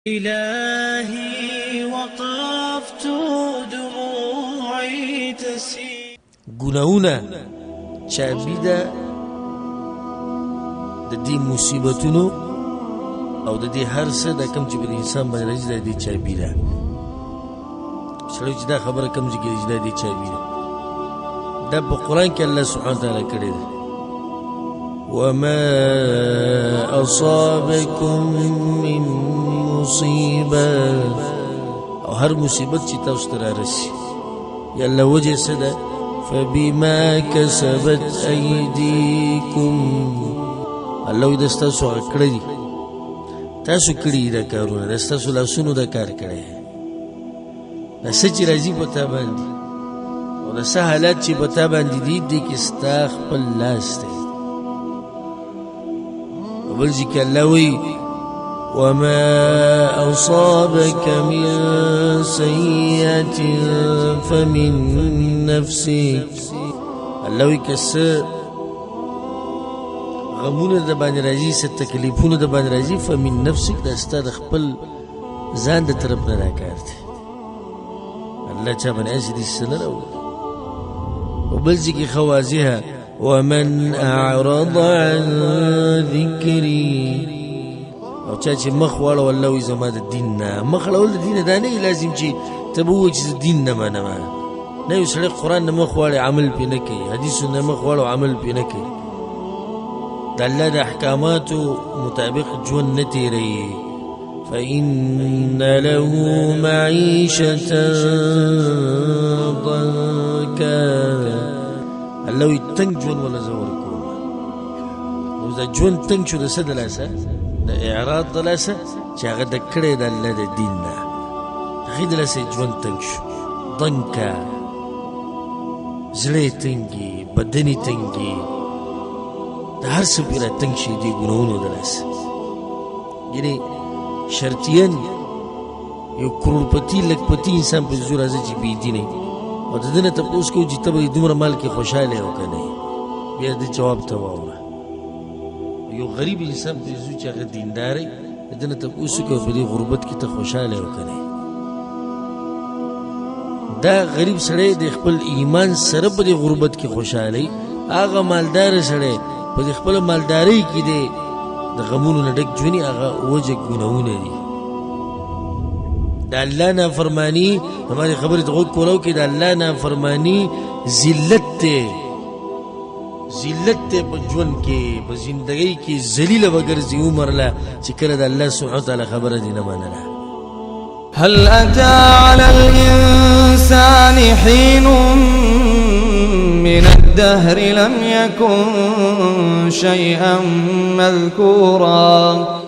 الهي وقفت دموعي تسيل. ګناهونه چابي ده د دې مصیبتونو او د دې هر څه د کوم چې په انسان باندې راځي، د دې چابي ده. سړی چې دا خبره کوم ځای کې راځي، د دې چابي ده. دا په قرآن کې الله سبحانه وتعالی کړې ده. وما أصابكم من مصیبة، او هر مصیبت چې تاسو ته رارسي، یا الله وجه څه ده؟ فبما کسبت ایدیکم. الله وایي دا ستاسو هغه کړه دي، تاسو کړي دي دا کارونه، دا ستاسو لاسونو دا کار کړی. دا څه چې راځي په تا باندې او دا څه حالات چې په تا باندې دي، دې کې ستا خپل لاس دی. بل ځای کې الله وایي وما أصابك من سيئة فمن نفسك. الله وایي که څه غمونه د باندې راځي، څه تکلیفونه د باندې راځي، فمن نفسك، دا ستا د خپل ځان د طرف نه دا کار دی. الله چا باندې هسې داسې څه نه راوړي. او بل ځای کې ښه واضحه ومن أعرض عن ذکري، او چا چې مخ واړوه الله وایي زما د دین نه مخ اړول. د دین دا نه وي لازم چې ته به ووایې چې زه دین نه منم. نه، یو سړی قرآن نه مخ واړوي عمل پرې نه کوي، حدیثو نه مخ واړوه عمل پرې نه کوي، د الله د احکاماتو مطابق ژوند نه تېروي. فإن له معيشة ضنكا. الله وایي تنګ ژوند وله زه ورکوم. نو دا ژوند تنګ شو د څه د لاسه؟ د اعراض د لاسه چې هغه د کړی د الله د دین نه، هغې د لاسه یې ژوند تنګ شو. ضنکا، زړه یې تنګي، بدن یې تنګي، د هر څه پرې را تنګ شي دې ګناهونو د لاسه. یعنې شرطیاً یو کروڑپتی لکپتی انسان په زور راځي چې بې دینه وي، او د ده نه تپوس کوو چې ته به دومره مال کې خوشحاله یې او که نه یې، بیا د جواب ته واوره. یو غریب انسان په زور چې هغه دیندار وي، د ده نه تپوس وکړه په دې غربت کې ته خوشحاله یې او که نه یې. دا غریب سړی د خپل ایمان سره په دې غربت کې خوشحاله وي، هغه مالدار سړی په دې خپله مالدارۍ کې دی د غمونو نه ډک ژوند، هغه وجه ګناهونه دي. د الله نافرماني، زما دې خبرې ته غوږ کولو کې د الله نافرماني ذلت دی، ذلت دی په ژوند کې، په زندګۍ کې ذلیله به ګرځي عمر له چې کله د الله سبحانه وتعالی خبره دې نه منله. هل أتى على الإنسان حين من الدهر لم يكن شيئا مذكورا.